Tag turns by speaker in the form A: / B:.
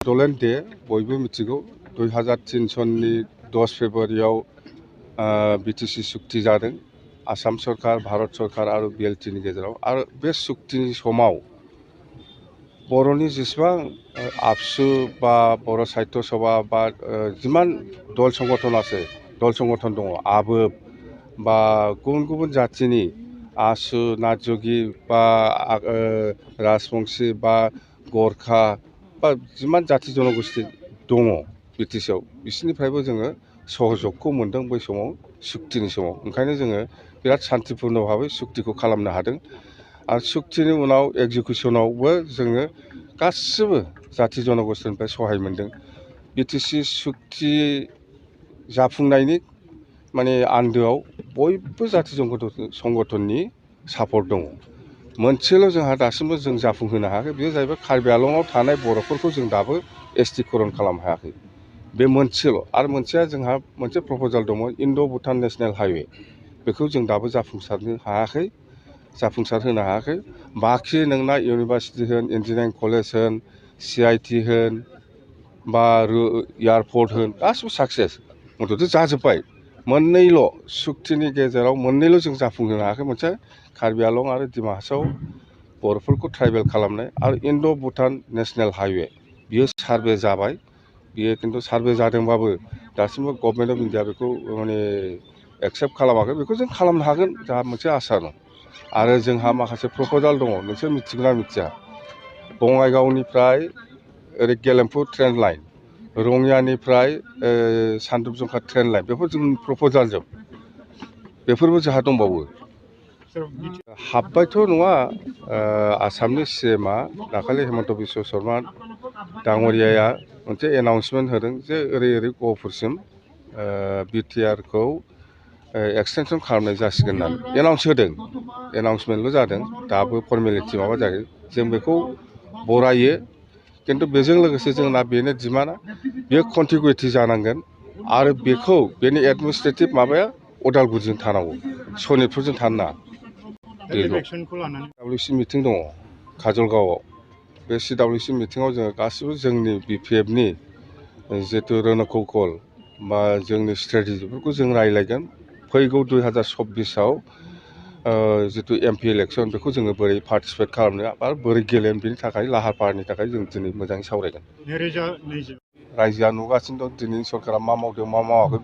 A: डलेन day बयबो मिथिगौ 2003 सननि 10 फेब्रुआरियाव BTC सुक्ति जादों आसाम सरकार भारत सरकार आरो बिएलटिनि गेजेराव आरो बे सुक्तिनि समाव बर'नि जेसेबां आबसु बा बर' साहित्य सभा बा जिमान दल संगठन दङ आबोब बा गुबुन गुबुन जातिनि आसु नाथजोगि बा राजबंशी बा गरखा बा जिमान जाति जनगोष्ठी दङ बिटिसिआव बिसोरनिफ्रायबो जोङो सहजगखौ मोनदों बै समाव सुक्तिनि समाव ओंखायनो जोङो बिराद शान्तिपूर्ण भाबै सुक्तिखौ खालामनो हादों आरो सुक्तिनि उनाव एग्जिकिउसनावबो जोङो गासिबो जाति जनगोष्ठीनिफ्राय सहाय मोनदों बिटिसि सुक्ति जाफुंनायनि माने आन्दोआव बयबो जाति संगठननि सापर्ट दङ मोनसेल' जोंहा दासिमबो जों जाफुंहोनो हायाखै बेयो जाहैबाय कार्बि आंलंआव थानाय बर'फोरखौ जों दाबो एसटिकरण खालामनो हायाखै बे मोनसेल' आरो मोनसेया जोंहा मोनसे प्रप'जाल दङ इन्ड' भुटान नेशनेल हाइवे बेखौ जों दाबो जाफुंसार होनो हायाखै बाखि नोंना इउनिभारसिटि होन इन्जिनियारिं कलेज होन CIT होन बा एयारपर्ट होन गासिबो साक्सेस मथथे जाजोब्बाय मोननैल' सुक्तिनि गेजेराव मोननैल' जों जाफुंहोनो हायाखै मोनसे कार्बि आंलं आरो डिमा हासाव बर'फोरखौ ट्राइबेल खालामनाय आरो इन्ड' भुटान नेशनेल हाइवे बियो सार्भे जाबाय बियो खिन्थु सार्भे जादोंबाबो दासिमबो गभर्नमेन्ट अफ इन्डिया बेखौ माने एक्सेप्ट खालामाखै बेखौ जों खालामनो हागोन जोंहा मोनसे आसा दं आरो जोंहा माखासे प्रप'जाल दङ नोंसोर मिथिगोना मिथिया बङाइगावनिफ्राय ओरै Gelephu train line रङियानिफ्राय सानदुब जंखा train line बेफोर जोंनि प्रप'जाल जोब बेफोरबो जोंहा दंबावो हाबबायथ' नङा आसामनि CMआ दाखालि हेमन्त बिश्व शर्मा दाङ'रियाया मोनसे एनाउन्समेन्ट होदों जे ओरै गहपुरसिम BTRखौ एक्सटेनसन खालामनाय जासिगोन होननानै एनाउन्स होदों एनाउन्समेन्टल' जादों दाबो फर्मेलिटि माबा जायाखै जों बेखौ बरायो खिन्थु बेजों लोगोसे जोंना बेनो डिमान्डआ बेयो कन्टिगुइटि जानांगोन आरो बेखौ बेनि एडमिनिस्ट्रेटिभ माबाया अदालगुरिजों थानांगौ सनितपुरजों थानो नाङा CWC मिटिं दङ काजलगावआव बे CWC मिटिङाव जोङो गासिबो जोंनि BPFनि जितु रोनकौकल बा जोंनि स्ट्रेटेजिफोरखौ जों रायज्लायगोन फैगौ 2024आव जितु MP इलेक्सन बेखौ जोङो बोरै पार्टिसिपेट खालामनो आरो बोरै गेलेनो बेनि थाखाय लाहार फाहारनि थाखाय जों दिनै मोजाङै सावरायगोन रायजोआ नुगासिनो दं दिनैनि सरकारा मा मावदों मा मावाखै